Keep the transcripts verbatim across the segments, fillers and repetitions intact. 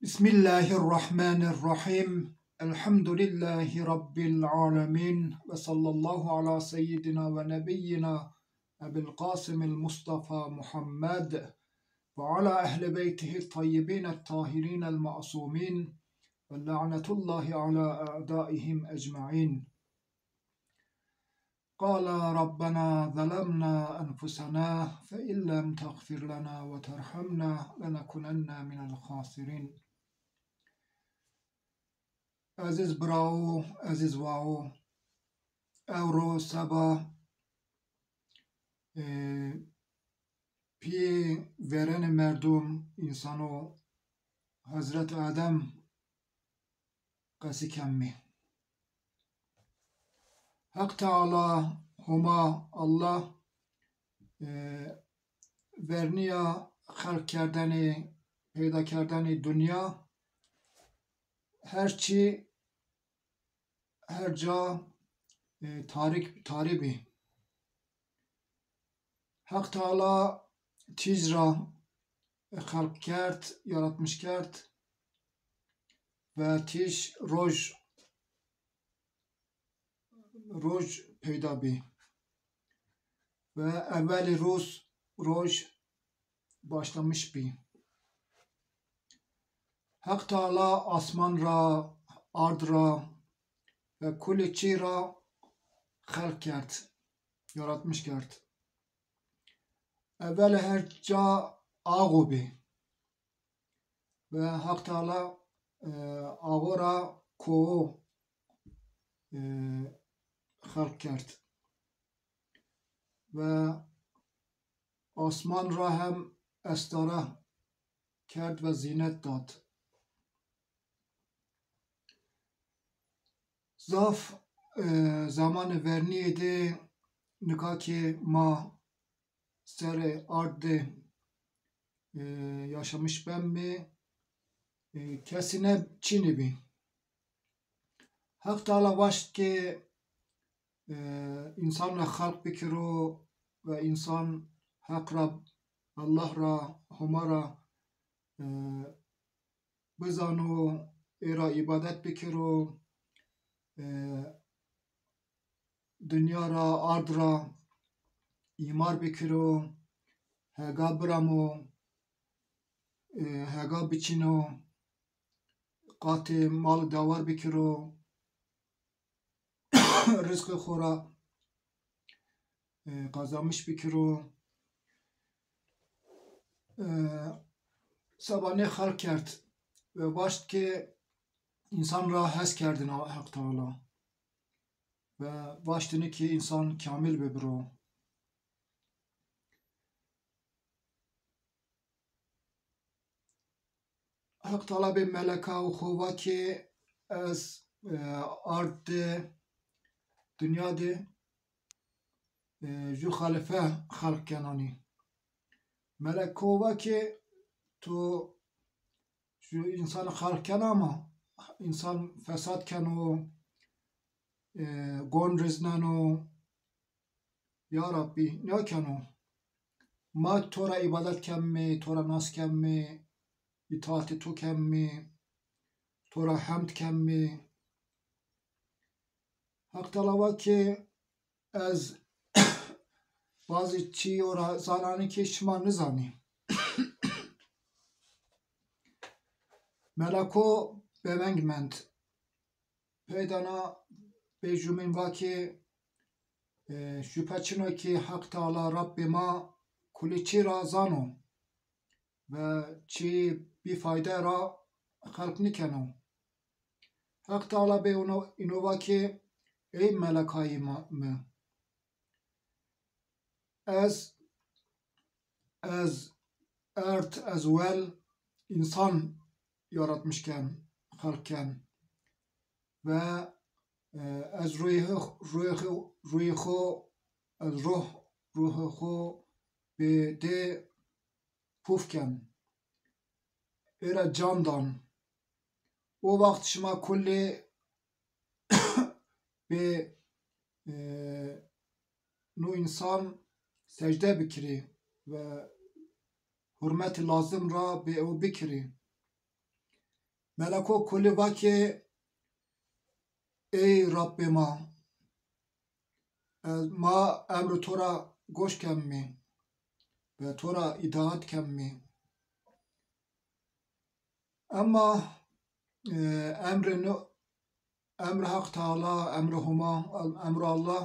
بسم الله الرحمن الرحيم. الحمد لله رب العالمين. وصلى الله على سيدنا ونبينا أبي القاسم المصطفى محمد وعلى أهل بيته الطيبين الطاهرين المعصومين. ولعنة الله على أعدائهم أجمعين. قال ربنا ظلمنا أنفسنا فإن لم تغفر لنا وترحمنا لنكونن من الخاسرين. Ezîz birawo, ezîz wawo, ewro seba, e, pîyê verênê merdum, însano, Hezret Adem qesî kemî. Heq Teala, Homa Allah, e, vernîya xelq kerdenê, peyda kerdenê dinya, her çî, her ca, e, tarîk, tarî bî. Heq Teala tîj ra xelq kerd, yaratmış kerd ve tîj roj, roj peyda bî. Ve evelî ruz, roj başlamış bî. Heq Teala asman ra, ard ra ve kulê çî ra xelq kerd, yaratmış kerd. Evel her ca ağo bî. Ve Heq Teala, e, ağo ra kowo, e, xelq kerd. Ve asman ra hem estare kerd ve zînet dad. Zaf, e, zamanê vernîyê de nika ke ma serê ard de, e, yaşamış bemê, e, kesîne çînî bî. Heq Teala vaşt ke, e, însan ra xelq bikiro ve însan Heq ra, Allah ra, Homa ra, e, bizano, ê ra îbadet bikiro, e, dinya ra, ard ra îmar bikiro, hega biramo, e, hega biçîno, qatê mal dewar bikiro, rizqê xo ra, e, qazanmiş bikiro. E, seba nê xelq kerd ve vaşt ke însan ra hes kerdêne Heq Teala ve vaştêne ke însan kamil bibiro. Heq Teala bê meleka xo va ke ez, e, ard de, dinya de, e, ju xalife xelq kenanî. Meleko va ke tu ju însan xelq kena ama însan fesad keno, e, gon rizneno, Ya Rabbî, nêkeno. Ma to ra îbadet kemî, to ra nas kemî, îtaatê to kemî, to ra hemd kemî. Heq Teala va ke ez bazî çîyo ra zananî ke şima nizanî. Meleko bêveng mend. Peyda na bê jumîn va ke, e, şupe çin o ke Heq Teala Rabbê ma kulî çî ra zano ve çî bîfayde ra xelq nîkeno. Heq Teala bê ino, ino va ke, ey melekayî ma, mi, ez, ez erd, ez wel însan yaratmış ken, xelq ken. Ve, e, ez ruhê, ruhê, ruhê xo, ez ruh, ruhê xo bê dê puf ken. Ê ra can dan. O waxt şima kullî bê, e, no însan secde bikirî ve hurmetî lazim ra bê o bikirî. Meleko kulî va ke, ey Rabbê ma, ez, ma emrê to ra goş kemî ve to ra îtaat kemî. Ema, e, emrê no, emrê Heq Teala, emrê Homa, emrê Allah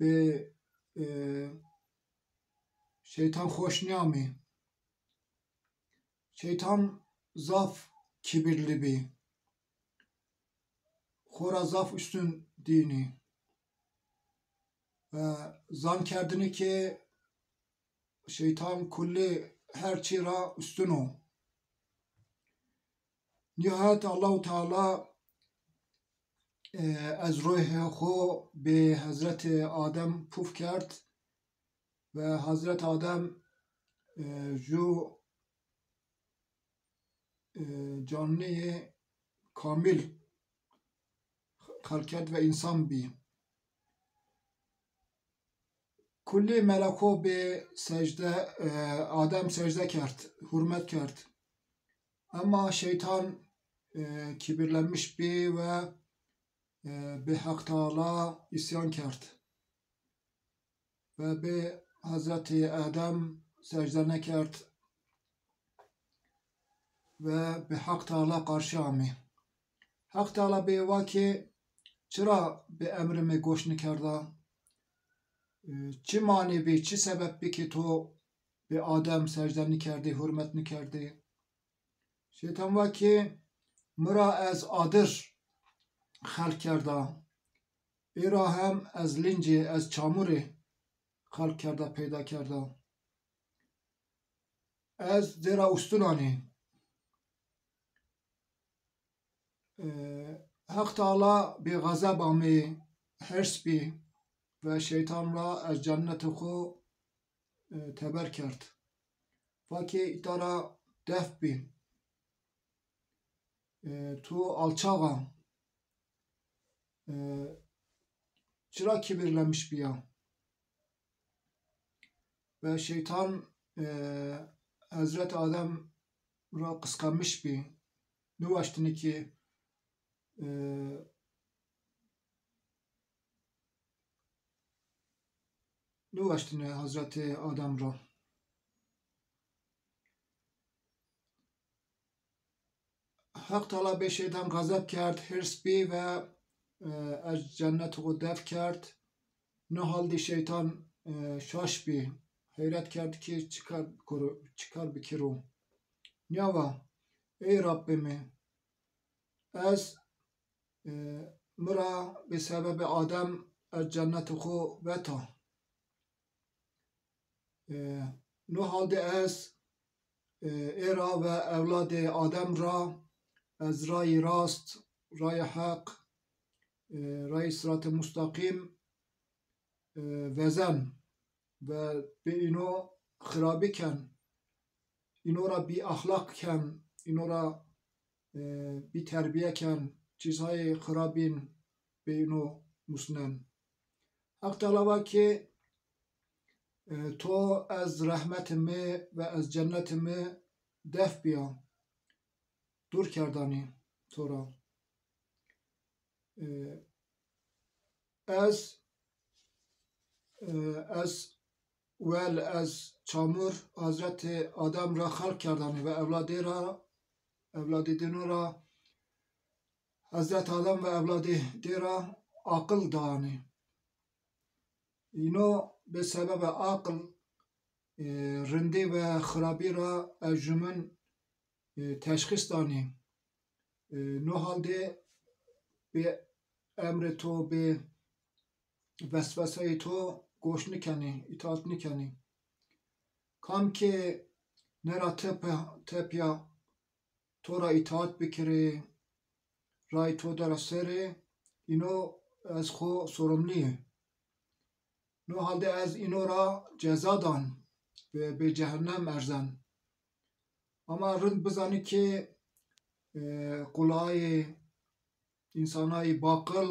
bi, e, şeytan xoş nîyamî. Şeytan zaf kibirli bî. Xo ra zaf ustun dînî. Ve zan kerdinî ke şeytan kulî her çî ra ustun o. Nîhayet Allahu Teala, e, ez ruhê xo bi Hezretê Adem puf kerd ve Hezret Adem, e, ju, e, canlîyê kamîl xelq kerd ve însan bî. Kulî meleko bi secde, e, Adem secde kerd, hurmet kerd. Ema şeytan, e, kibirlenmiş bî ve, e, bi Heq Teala îsyan kerd. Ve bi Hezretî Adem secde nêkerd ve bi Heq Teala qarşî amî. Heq Teala bê va ke, çira bi emrê mi goş nêkerda? E, çi manê bî, çi sebeb bî ke to bi Adem secde nêkerdî, hurmet nêkerdî? Şeytan va ke, mi ra ez adir xelq kerda. Ê ra hem ez lincê, ez çamurê xelq kerda, peyda kerda. Ez dê ra ustun anî. E, Heq Teala bi xezeb amê, hêrs bî ve şeytan ra ez cennetê xo, e, teber kerd. Va ke îta ra def bî. E, tu alçax a. E, çira kibirlenmiş bîya? Ve şeytan, e, Hezret Adem ra qisqenmiş bî. Nêwaştinî ki, e, nêwaştinî Hezretî Adem ra. Heq Teala bê şeytan xezeb kerd, hêrs bî ve, e, ez cennetê xo def kerd. No haldî şeytan, e, şaş bî, heyret kerd ki çi kar koro, çi kar bikiro. Nîya va, ey Rabbê mi, ez, e, mi ra bi sebebê Adem ez cennetê xo veta. E, no haldê ez, e, ê ra ve ewladê Adem ra ez rayî rast, rayê heq, e, rayê siratê mustaqîm, e, vezen ve bi îno xirabî ken, îno ra bîexlaq ken, îno ra, e, bîterbîye ken, çîzayê xirabîn bi îno musnen. Heq Teala va ki, e, to ez rehmetê mi ve ez cennetê mi def bîya, dûr kerdanî to ra. E, ez, e, ez wel, ez çamur Hazretî Adem ra xelq kerdanî ve ewladê ra, ewladê dîno ra Hazret Adem ve ewladê dê ra aqil danî. Îno bi sebebe aqil, e, rindî ve xirabî ra ez jumin, e, teşxîs danî. E, no haldê bi emrê to, bi vesveseyê to goş nikenî, îtaat nikenî. Kam ki nêra tepe-, tepya to ra îtaat bikirê, ray to de ra serê, îno ez xo sorumlî yê. No haldê ez îno ra ceza dan, bi, bi cehennem erzen. Ama rind bizanî ki, e, qulayê însanayî baqil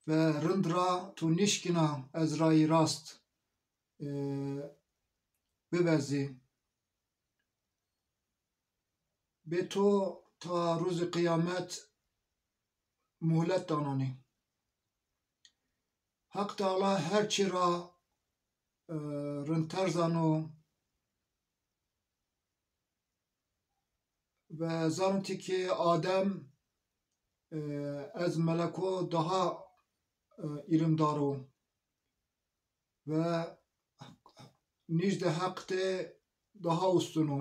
ve rind ra tu nîşkîna ez rayî rast, e, bivezî. Bê to ta rojê qiyamet muhlet dananî. Heq Teala her çî ra, e, rindter zano ve zanitî ki Adem, e, ez meleko daha, e, îlimdar o ve nîzdê Heq de daha ustun o.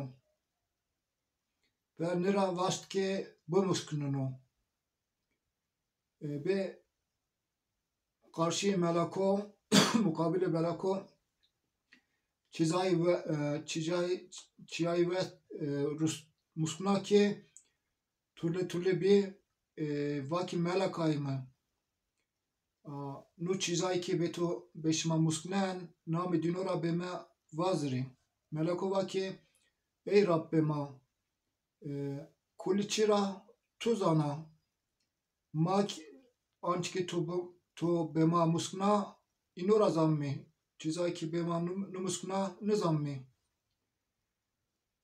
Ve nî ra waşt ki bimusknino. E, bê qarşî meleko, muqabilê meleko çîzayî ve, e, çîzayî, çîyayî ve, e, rus-, muskna ki turlê turlê bî, e, va ki melekayî mi. A, no çîzayî ki bê to, bê şima musknen, namê dîno ra bê me vazirî. Meleko va ki, ey Rabbê ma, e, kulî çî ra tu zana. Ma ki, ançî ki to bi-, to bê ma muskna, îno ra zanmî. Çîzayî ki bê ma num-, numuskna, nizanmî.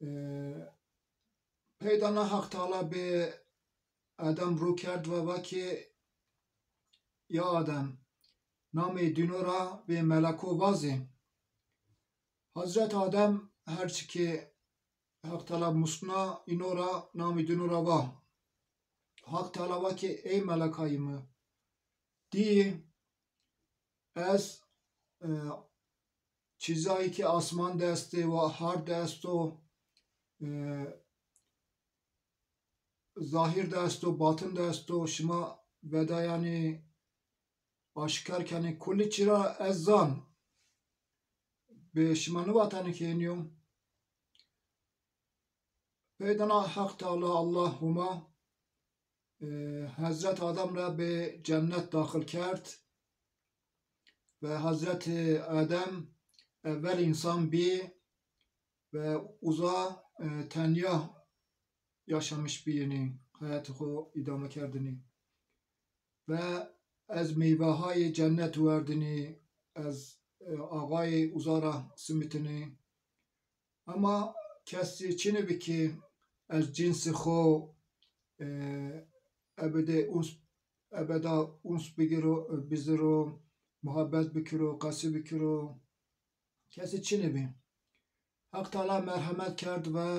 E, peyda na Heq Teala bê Adem ru kerd ve va ki, ya Adem, namê dîno ra bê meleko vazê. Hazret Adem her çî ki Heq Teala muskna, îno ra namê dîno ra va. Heq Teala va ki, ey melekayî mi, dî ez, e, çîzayî ki asman de estê, wa hard de esto, e, zahîr de esto, batin de esto, şima vedayanî, aşkar kenî, kulî çî ra ez zan. Bê şima nivatene ki hênî yo? Peyda na Heq Teala, Allah Huma, e, Hezret Adem ra bê cennet daxil kerd ve Hezretî Adem evel însan bî ve uza, e, tenya yaşamiş bîyinî, heyatê xo îdame kerdinî. Ve ez meyvehayê cennet werdinî, ez, e, axayê uza ra simitînî. Ema kesî çinî bî ki ez cinsê xo, e, ebedê uns, ebeda uns bigiro, biziro, muhabbet bikiro, qesî bikiro. Kesî çinî bî. Heq Teala merhemet kerd ve,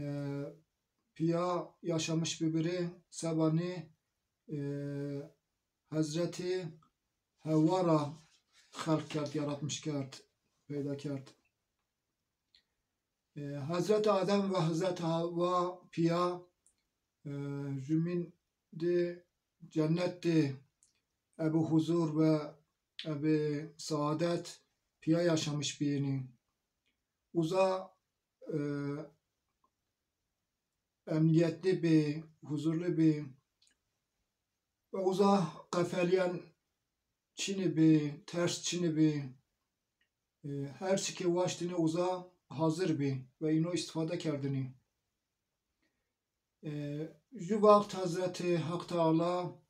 e, pîya yaşamiş bibirî, seba nî, e, Hezretî Hewa ra xelq kerd, yaratmiş kerd, peyda kerd. E, Hezretî Adem ve Hezretî Hewa pîya, e, jumîn di cennet di ebi huzur ve ebi saadet pîya yaşamiş bîyinî. Uza, e, emnîyetli bî, huzurlu bî. Ve uza qefelîyen çinî bî, ters çinî bî. E, her çi ki waştinî uza hazir bî ve îno îstifade kerdinî. E, ju waxt Hezretî Heq Teala,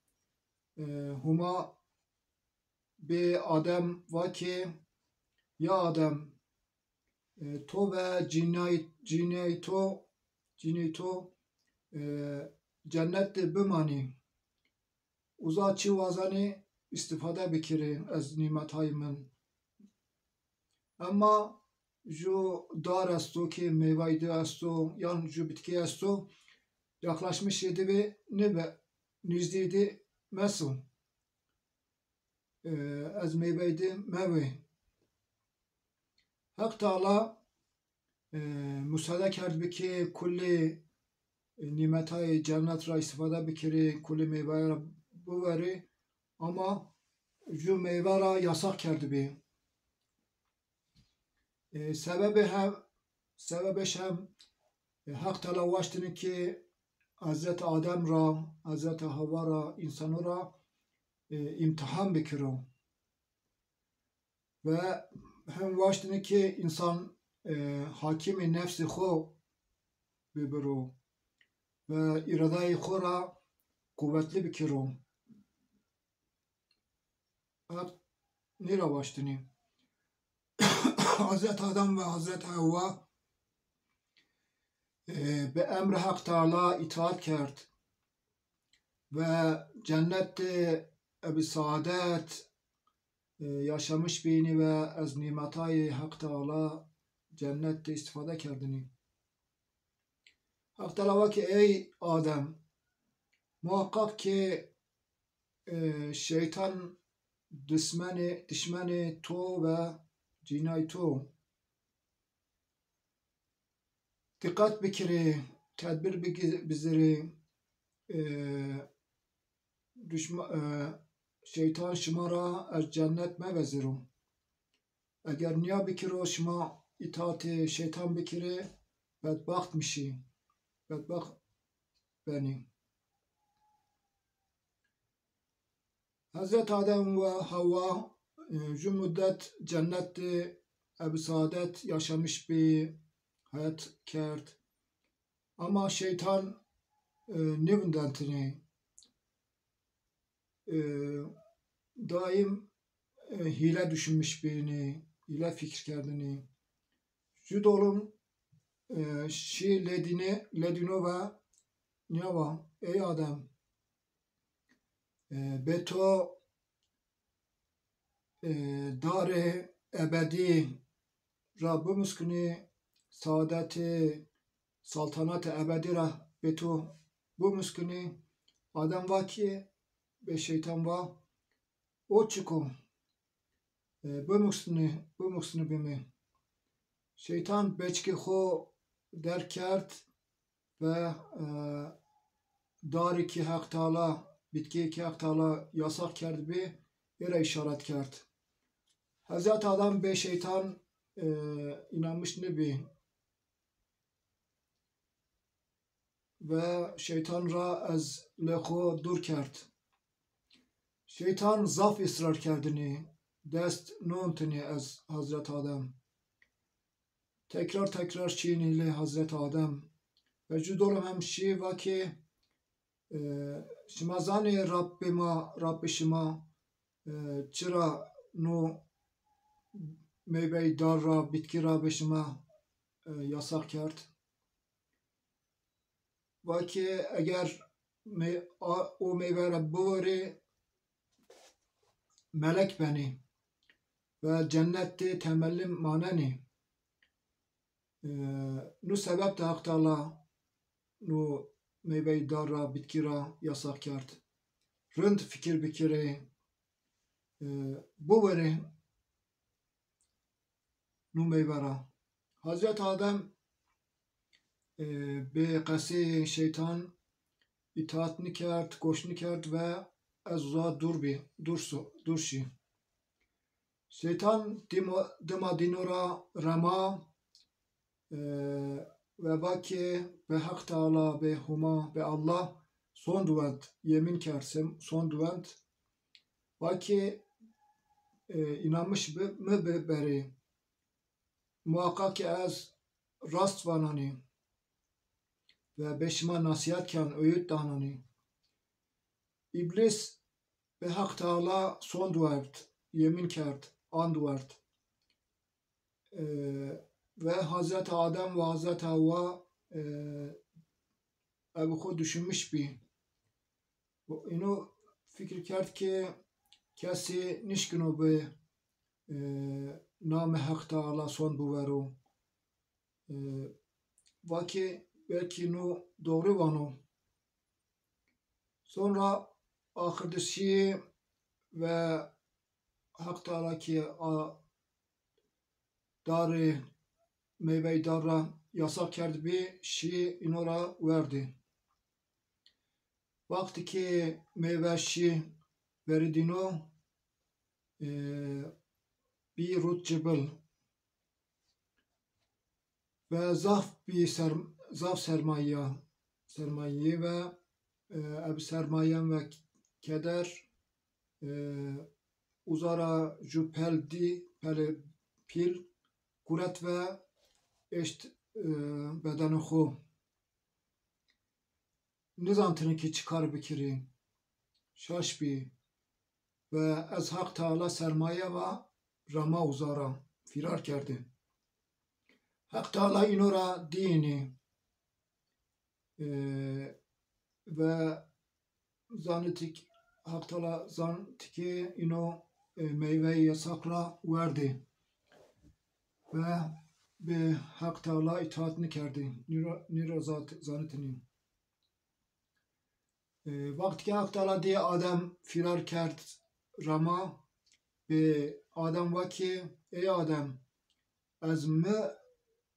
e, Huma bê Adem va ki, ya Adem, e, to ve cînay-, cîney to, cîney to, e, cennet de bimanî. Uza çi wazenî îstifade bikirî ez nîmetayî min. Ema ju dar esto ki meyvayî di esto, yan ju bitkî esto, yaklaşmışê di bê, nêbe, nîzdî di meso. E, ez meyveyî di mewê. Heq Teala, e, musade kerd bi ki kulî, e, nîmetayê cennet ra îstifade bikirî, kulî meyvaya ra biwerî, ama ju meyve ra yasax kerdibî. E, sebebê hem, sebebêş hem, e, Heq Teala waştinî ki Hezretî Adem ra, Hezretî Hewa ra, însano ra, e, îmtîhan bikiro. Ve hem waştinî ki însan, e, hakîmê nefsê xo bibiro ve îradayê xo ra quwetli bikiro. Heq nî ra waştinî. Hazret Adem ve Hazret Hewa e, bi emrê Heq Teala îtaat kerd ve cennet de ebi saadet, e, yaşamış bînî ve ez nîmetayê Heq Teala cennet de îstîfade kerdinî. Heq Teala va ki, ey Adem, muhaqqaq ki, e, şeytan dismenê, dişmenê to ve cînay to. Diqet bikirê, tedbir bigi-, bizirê, e, duşma-, e, şeytan şima ra ez cennet meveziro. Eger niya bikiro, şima îtaatê şeytan bikirê, bedbaxt mişî, bedbaxt benî. Hezret Adem ve Hawa, e, ju mudet cennet de ebi saadet yaşamış bî, hayat kerd. Ama şeytan, e, nêvindentinê. E, daim, e, hîle düşünmüş bînî, hîle fikir kerdinî. Ju dolum, e, şî ledîne, ledîno ve nîya va, ey Adem, e, bê to, e, darê ebedî ra bimuskunî, saadetê, saltanatê ebedî ra bê to bimuskunî. Adem va ki, bê şeytan va, o çik o? E, bimuskunî, bimuskunî bi mi. Şeytan beçikê xo derg kerd ve, e, darî ki Heq Teala, bitkîyê ki Heq Teala yasax kerdbî, ê ra îşaret kerd. Hezret Adem bê şeytan, e, înanmiş nibî. Ve şeytan ra ez lê xo dûr kerd. Şeytan zaf israr kerdinî, dest nontinî ez Hezret Adem. Tekrar tekrar şînî lê Hezret Adem. Ve ju dolum hem şî va ki, e, şima zanî Rabbê ma, Rabbê şima, e, çira no meybey dar ra, bitkî ra be şima, e, yasax kerd? Va ki eger me-, a-, o meyve ra biwerî, melek benî ve cennet de temellî manenî. E, no sebeb de Heq Teala no meybey dar ra, bitkî ra yasax kerd. Rind fikir bikirê, e, biwerê no meyve ra. Hezret Adem, e, bi qesê şeytan îtaat nikerd, goş nikerd ve ez uza dûr bî, dûr so-, dûr şî. Şeytan dima, dima dîno ra rema, e, ve va ki, bi Heq Teala, bi Huma, bi Allah sond wend, yemîn kerd, sem-, sond wend. Va ki, e, înanmiş bi, mi bi berê. Muhaqqaq ki ez rast vananî ve be şima nasîhat ken, oyut dananî. Îblîs bi Heq Teala sond werd, yemîn kerd, and werd. E, ve Hazreti Adem ve Hazreti Hawa, e, ebi xo düşünmüş bî. Îno fikir kerd ki kesî nişkino bi, e, namê Heq Teala son biwero. E, va ki belkî no doğru vano. Sonra axirdişî ve Heq Teala ki a darê meyvey dar ra yasax kerdbî, şî îno ra werdî. Wextî ki meyve şî verî dîno, e, bî rut cibil. Ve zaf bî ser-, zaf sermaye, sermayeyî ve, e, ev sermayen ve keder, e, uza ra ju pel dî, pelê pîl, guret ve eşt, e, bedenê xo. Nizantinî ki çi kar bikirî. Şaş bî. Ve ez Heq Teala sermaye va, rema uza ra, fîrar kerdî. Heq Teala îno ra dîyînî. E, ve zanitî k-, Haq Teala zanitî ki ino, e, meyveyê yesaq ra werdê ve bi Haq Teala îtaat nikerdê. Nîro, nîro zat-, zanitînî. E, wextî ke Haq Teala dî Adem fîrar kerd rema, bi Adem va ki, ey Adem, ez mi,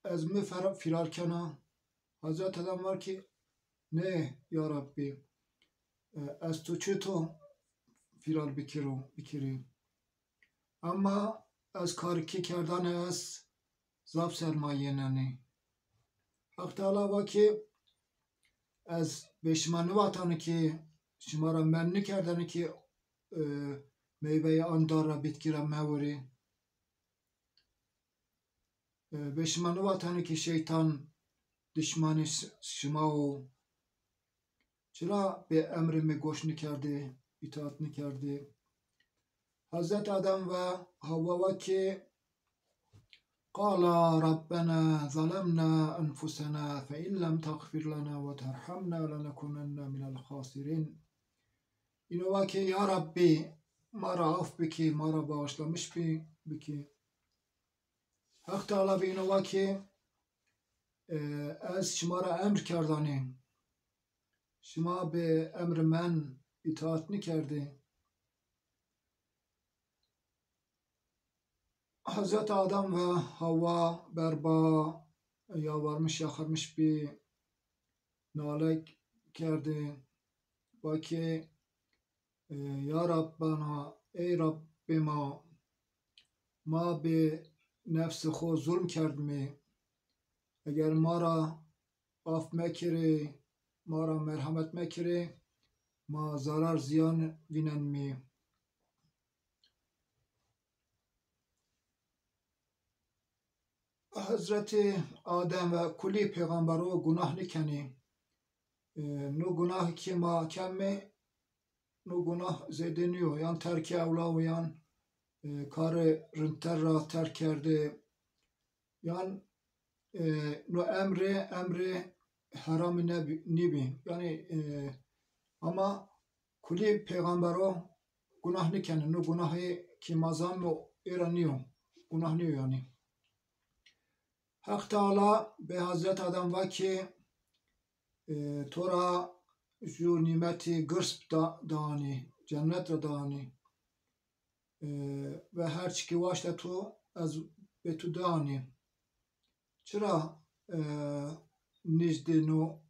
ez mi fer-, fîrar kena. Hezret Adem va ki, nê, ya Rabbî, e, ez to çito fîrar bikiro, bikirî? Ema ez karikî kerdene ez zaf sermayênenî. Haq Teala va ki, ez bê şima nivatane ki, şima ra men nikerdene ki, e, meyveyê an dar ra, bitkî ra mewirî. E, bê şima nivatane ki şeytan dişmanê ş-, şima o. Çira bê emrê mi goş nikerdê, îtaat nikerdê? Hezret Adem ve Hewwa va ki, قالا ربنا ظلمنا أنفسنا فإن لم تغفر لنا وترحمنا لنكونن من الخاسرين. Îno va ki, ya Rabbî, ma ra af bikî, ma ra bağışlamış bî, bikî. Haq Teala bi îno va ki, e, ez şima ra emr kerdanî. Şima bi emrê men îtaat nikerdî. Hezret Adem ve Hewwa berba yalvarmiş, yaxirmiş bî, nale kerdî. Va ki, e, ya Rabbena, ey Rabbê ma, ma bi nefsê xo zulm kerdimî. Eger ma ra af mekirê, ma ra merhamet mekirê, ma zarar ziyan vînenmî. Hezretî Adem ve kulî pêxembero gunah nikenî. E, no gunah ki ma kemê, no gunah zêde nîyo. Yan terkê ewla wo, yan, e, karê rindter ra terk kerdê. Yan, e, no emrê, emrê heramî nebî, nîbî. Yanî, e, ama kulî pêxembero gunah nikenê. No gunahê ki ma zanme ê ra nîyo. Gunah nîyo yanî. Heq Teala bê Hezret Adem va ki, e, to ra ju nîmetî girs da-, daanî, cennet ra daanî. E, ve her çi ki waşta to ez bê to daanî. Çira, e, nizdê no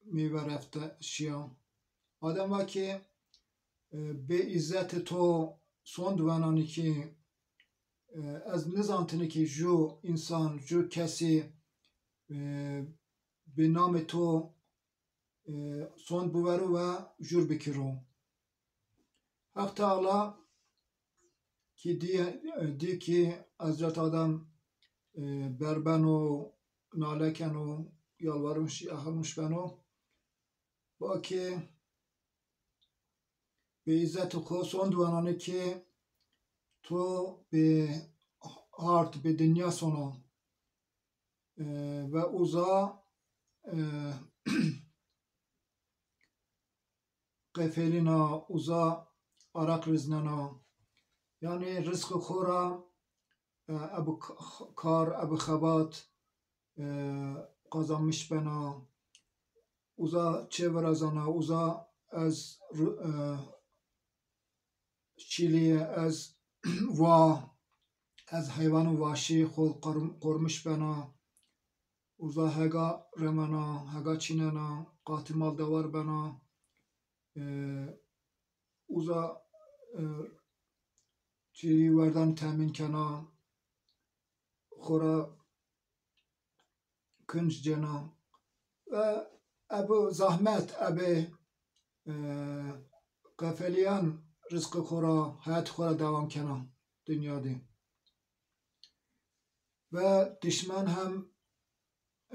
meyve refte şiya? Adem va ki, e, bê îzzetê to sond wenanî ki, e, ez nizantinî ki ju însan, ju kesî, e, bi namê to, e, sond biwero ve jûr bikiro. Heq Teala ki dî, dî ki Hezret Adem, e, berbeno, nale keno, yalvarmiş, yaxirmiş beno. Va ki, bi îzzetê xo sond wenanê ki to bi hard, bi dinya sona. E, ve uza, e, qefelîna, uza araq riznena. Yanî rizqê xo ra, e, ebi k-, kar, ebi xebat, e, qazanmiş bena. Uza çê virazena, uza ez ru-, e, çîlî, ez wa, ez heywanê waşî xo qor-, qormiş bena. Uza hega remena, hega çînena, qatî maldewar bena. E, uza, e, çîyî werdan temîn kena. Xo ra kinc cêna. Ve ebi zahmet, ebi, e, qefelîyan rizqê xo ra, heyatê xo ra dewam kena dinya de. Ve dişmen hem,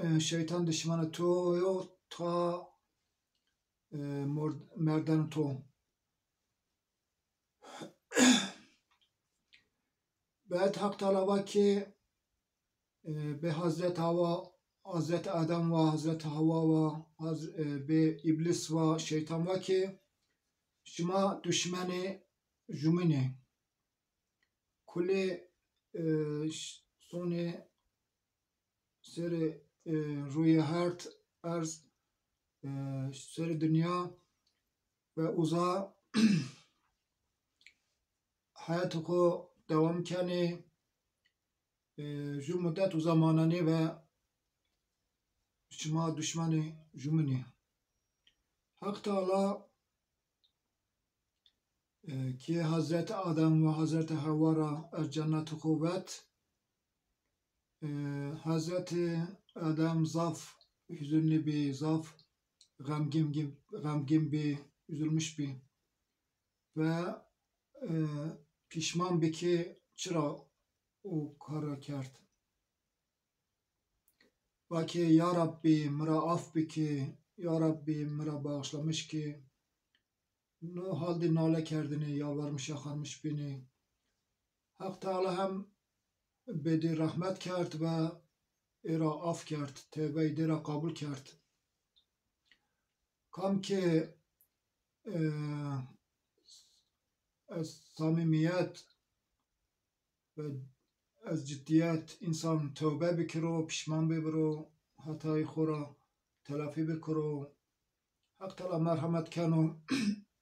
e, şeytan dişmenê to yo ta, e, mord-, merdenê to. Bad Heq Teala va ki, e, bi Hezret Hawa, Hazreti Adem va, Hazreti Hawa va, Haz- e, bê Îblis va, şeytan va ki şima duşmenê jumîn ê. Kulî, e, ş- sonê serê, e, rûyê herd, erz, e, serê dinya ve uza heyatê xo dewam kenê, e, ju mudet uza manenê ve şima duşmenê jumîn ê. Heq Teala, e, ki Hazreti Adem ve Hazreti Hawa ra ez cennetê xo vet, e, Hazreti Adem zaf huzunlî bî, zaf xemgîn, xemgîn bî, üzülmüş bî. Ve, e, pişman bî ki çira o kar ra kerd. Va ki, ya Rabbî, mi ra af biki, ya Rabbî, mi ra bağışlamış ki. No haldî nale kerdinî, yalvarmış, yaxarmış bînî. Heq Teala hem bê dî rehmet kerd ve ê ra af kerd, tewbeyê dî ra qabul kerd. Kam ki, e, ez samîmîyet ve ez ciddîyet, însan tewbe bikiro, pişman bibiro, hetayê xo ra telafî bikiro. Heq Teala merhemet keno,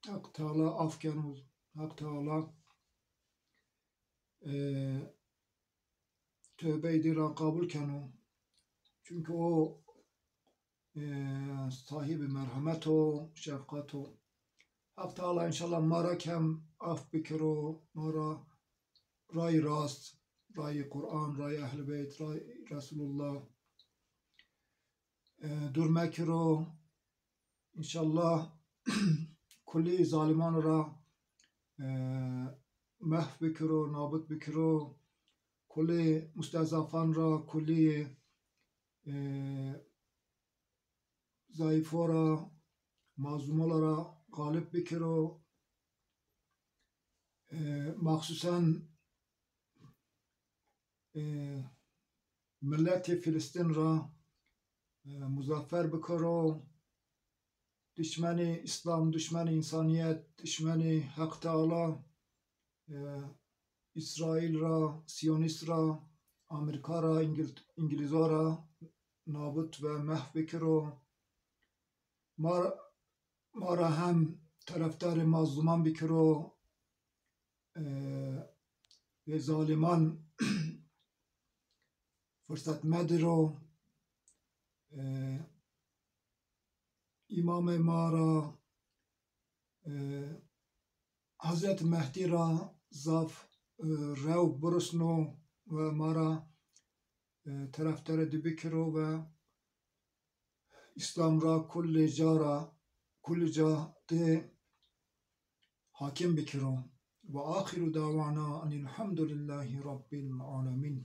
Heq Teala af keno, Heq Teala, e, tewbeyê dî ra qabul keno. Çunke o, e, sahîbê merhemet o, şefqet o. Heq Teala înşallah ma ra kem af bikiro, ma ra rayî rast, rayî Quran, rayî Ehl-i Beyt, rayî Resulullah, e, dûr mekiro. Înşallah kulî zaliman ra, e, mehf bikiro, nabut bikiro. Kulî mustezafan ra, kulî, e, zayîfo ra, mazlumola ra xalib bikiro. E, maxsusen, e, miletê Filistîn ra, e, muzaffer bikiro. Dişmenê Îslam, dişmenê însanîyet, dişmenê Heq Teala, e, Îsraîl ra, Sîyonîst ra, Amerîka ra, Îngil-, Îngilîzo ra nabut ve mehf bikiro. Ma, ma ra hem terefdarê mazluman bikiro, e, ve zaliman firset mediro, e, Îmamê ma ra, e, Hazreti Mehdî ra zaf, e, rew birusno ve ma ra, e, terefdarê dî bikiro ve Îslam ra kulê ca ra, kulê ca de hakim bikiro. Ve axiru dawana enîlhemdulîllahî rabbîl alemîn.